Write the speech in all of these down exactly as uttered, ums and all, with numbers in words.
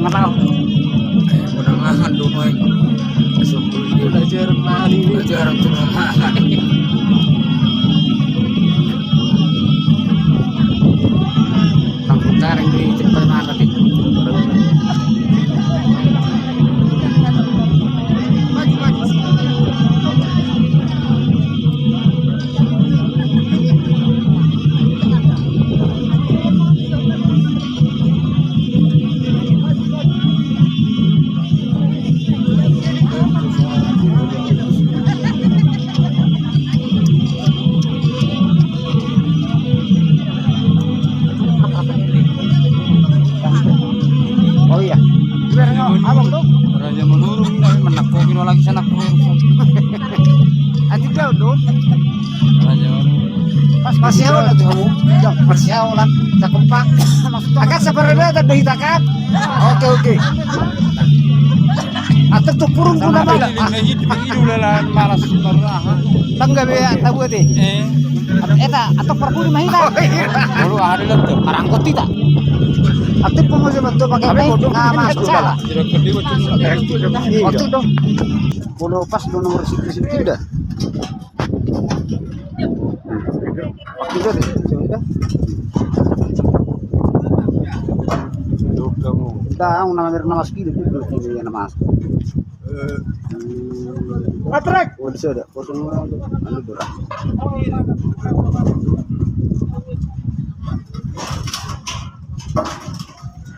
Lau. Eh, mudah-mudahan do main. Pelajaran mani. Pelajaran tu. Langsung cari di tempat mana, Pi? Oh iya. Abang tuh. Raja Manurung, tapi menakut, kira lagi sana. Anjing kau tuh. Raja Manurung. Pas masih awal tuh. Masih awal lah. Cakep, Pak. Agak sebenarnya ada hita kan. Oke, oke. Atau tuh kurung guna malas. Tangga be ya, tahu deh. Eh. Eta, atau perlu di mahita. Bolo ada lo tuh. Marangkot hita. Atau pengusaha betul pakai apa? Nah, mas, salah. Waktu itu. Bolo pas, bolo nomor sekian, sekian dah. Waktu itu deh, sudah. Dah, nama, nama mas kilo, kilo, kilo, ya, nama mas. Patrick. Oh, di sana. Kosong orang tu. Anu, berat.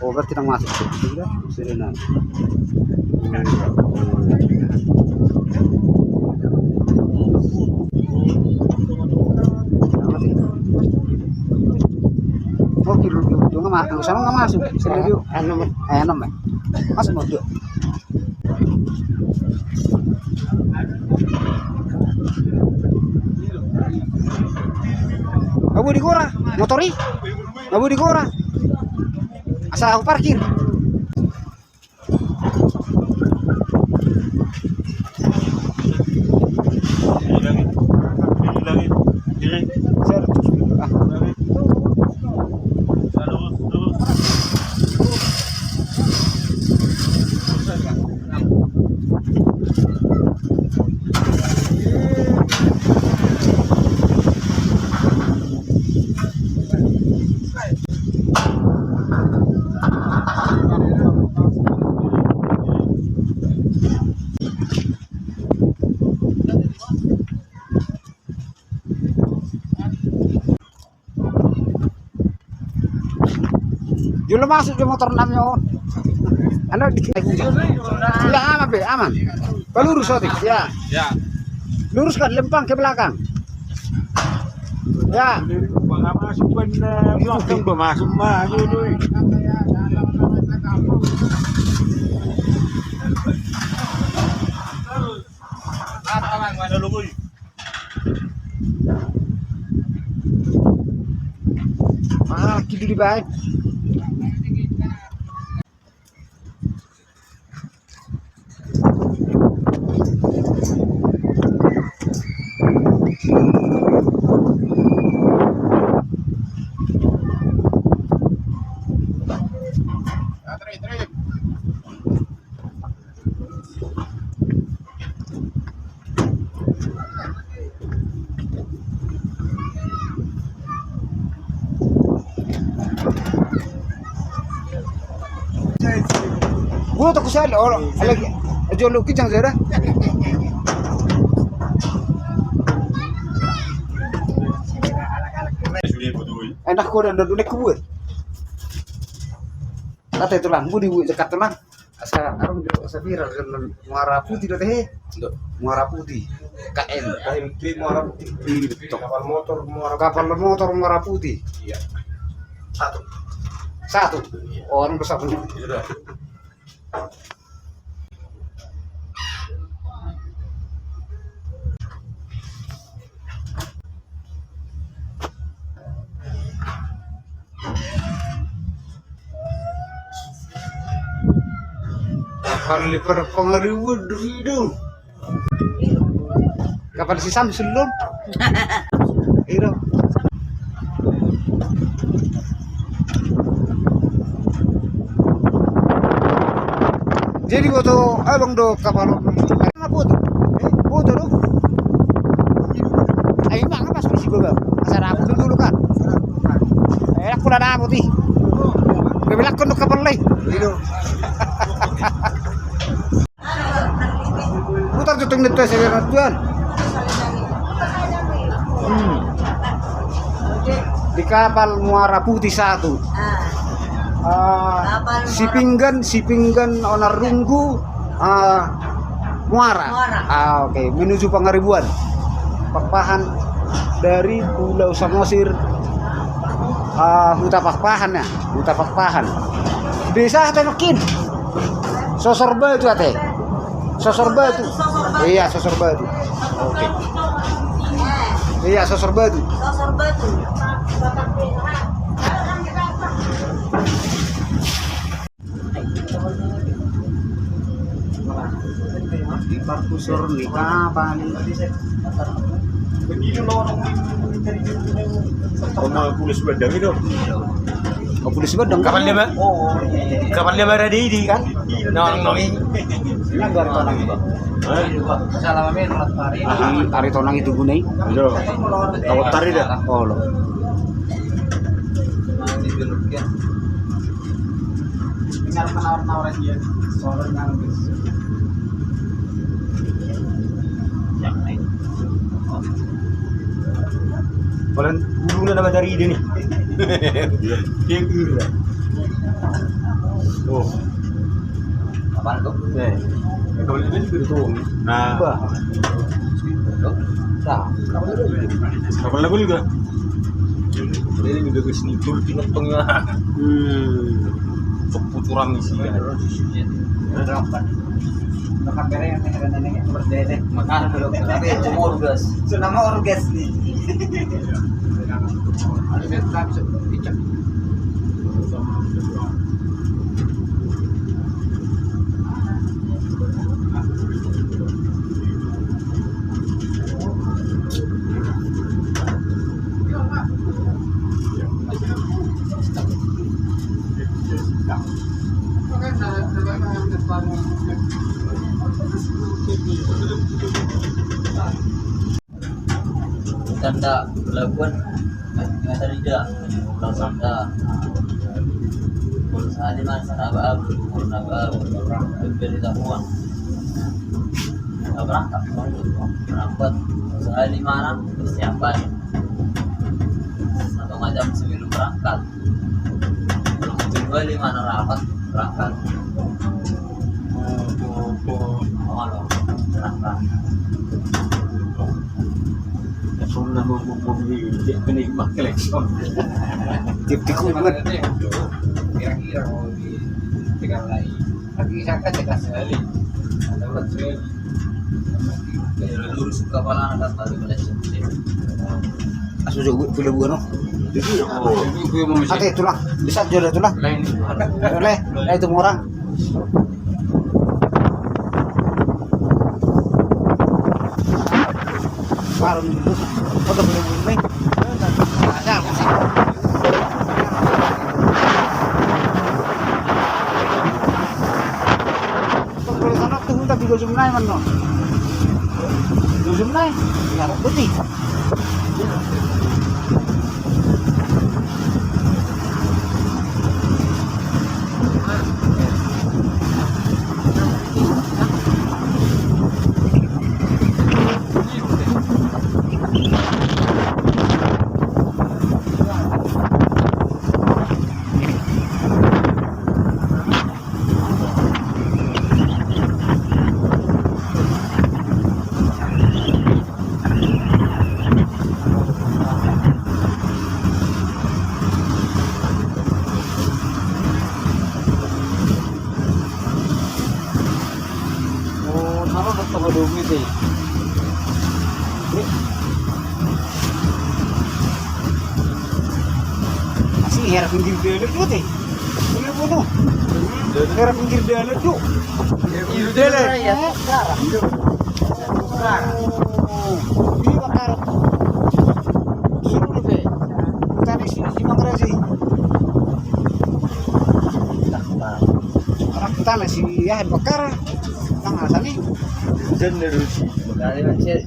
Oh, berarti nang masuk. Sudah, sudah, nah. Oh, kilo, kilo, kilo, nggak ma-, nggak usah, nggak masuk. Sudah, yuk. Enam, eh. Eh, enam, eh. Masuk, mau dua. Abu di gora, motor i. Abu di gora. Asa aku parkir. Jolo masuk jo motor nami on. Anu di. Ya, aman be, aman. Pelurus, otik, ya. Ya. Luruskan, lempang ke belakang. Ya. Masuk, masuk, masuk. Ah, kiri di baik. Gua tak kusal, oh, lagi. Ajo lu kijang saya dah. Enak kau dan duduk kubur. Kata itu lah, budi bu dekat tulang. Asa arung do, asa viral kan, Muara Putih do tehe. Muara Putih. K M. K M P Muara Putih. Kapal motor Muara Putih. Kapal motor Muara Putih. Iya. Satu. Satu. Iya. Oh, arung do satu. Iya. Kapal ni pada pangaribuan do i do. Kapal si Samsul do. I do. Jadi boto abang do kapal on. Mana boto? Eh, boto do. Ai bang pas misi gua bang. Asal aku dulu kan. Eh, aku lah dapet ih. Gua bilang kan kapal lagi. Putar tutung nito saya tuan. Hmm. Di kapal Muara Putih satu. Ah, Sipinggan, Sipinggan Onarunggu, ah, Muara. Muara. Ah, oke, menuju Pangaribuan. Pakpahan dari Pulau Samosir, ah, Huta Pakpahan ya, Huta Pakpahan. Desa ate mungkin. Sosor Batu ate. Sosor Batu. Iya, Sosor Batu. Oke. Iya, Sosor Batu. Sosor Batu. Di parkusur ni kapal. Oma Pulis Badang itu. Oh, Pulis Badang. Kapal dia, Bang? Kapal dia marah di ini kan? Nong, nong. Ini baru tonang, Bang. Hah? Salam, Amin. Ari tonang itu gunai. Iya. Tahu tari dah. Oh, lo. Tinggal menawar-nawar aja. Soalnya nggak bisa. Paling dulu na nama dari ini. Dia kira. Oh. Apaan tuh? Eh, kalau ini kan juga tuh. Nah. Bah. Nah, kapan lagu juga? Ini juga ke sini dulu di tengah. Hmm. Untuk pucuran isi ya. Makan bere yang tengah dan tengah berdede. Makan belum. Tapi itu mau gas. Sudah mau gas nih. Ada saya tak bisa picak. Tanda pelabuhan Mekarida, Pulau Banda. Kalau sehari mas, apa apa, apa apa, beli tahuan. Berangkat, berangkat. Sehari mana persiapan? Satu jam sebelum berangkat. Belum tiba lima rapat, berangkat. Awal, berangkat. Sudah mau mobil dia kena mak klakson. Tiap tikungan. Kira-kira mau di tegal lain. Tapi saya kan tegas sekali. Ada sekali. Lurus kepala anak tadi pada. Asu jago pula bukan no. Jadi ate tulang, bisa jodoh tulang. Lain. Oleh, eh, itu orang. Baru nih, foto belum ini. Ada apa sih? Kalau sana tuh minta tiga jam naik mana? Tiga jam naik? Ya, putih. Oh, naro na tong adong i te. Asing hera pinggir dalan do te. Pinggir bono. Hera pinggir dalan do. Pinggir dalan. Eh, sekarang. Sekarang. Ini bakar. Suruh do pe. Tadi si, si Mangresi. Anak tanah si Bakkara. Nang asa ni. Janda rusi. Dari mana sih?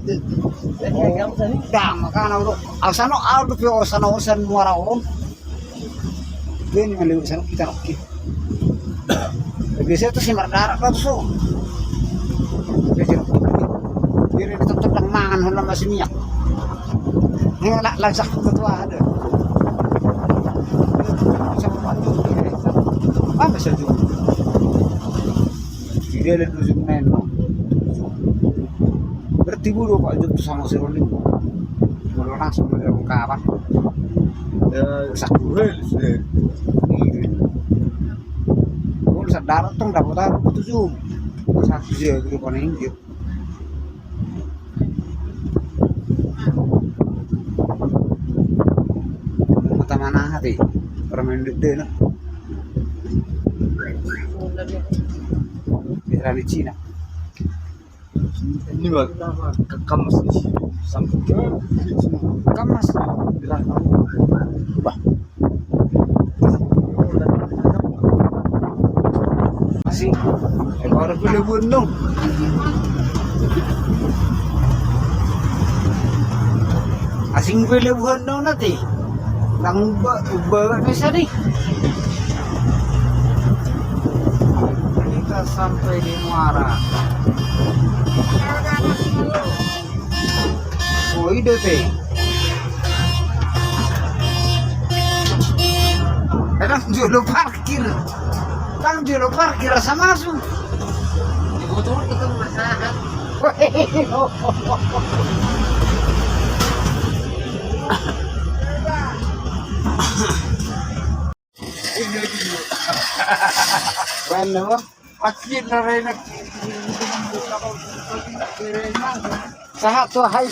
Dari mana sih? Dah, makana udah. Asa no, aduh, pe asa no, asa muara on. Dia ni maliwat sana kita oke. Biasa tu si mardarat lah tu so. Biasa. Dia ni tetap mangan, holan masih minyak. Ini lah, langsak ketua ada. Sama Pak Jokowi, ya. Apa saja? Dia lihat ujung main, no. Berarti bodo Pak Jokowi sama si Roni. Bodo langsung dari kawan. Ya, satu hal, sudah. Iya. Gol sadar tong dapat taruh tujuh. Satu sih, grup paling inggit. Mata mana hati? Permen gede, no. Di Cina. Ini, Bang, ke-, kemas di sini. Sampai kemas. Bah. Asing. Eh, baru boleh bunuh. Asing boleh bunuh nanti. Nang ba-, ba-, bisa nih. Kita sampai di muara. Oh, ide te. Eh, nang jolo parkir. Nang jolo parkir, asa masuk. Mana, Bang? Akhirna renak. Sahat tu hai.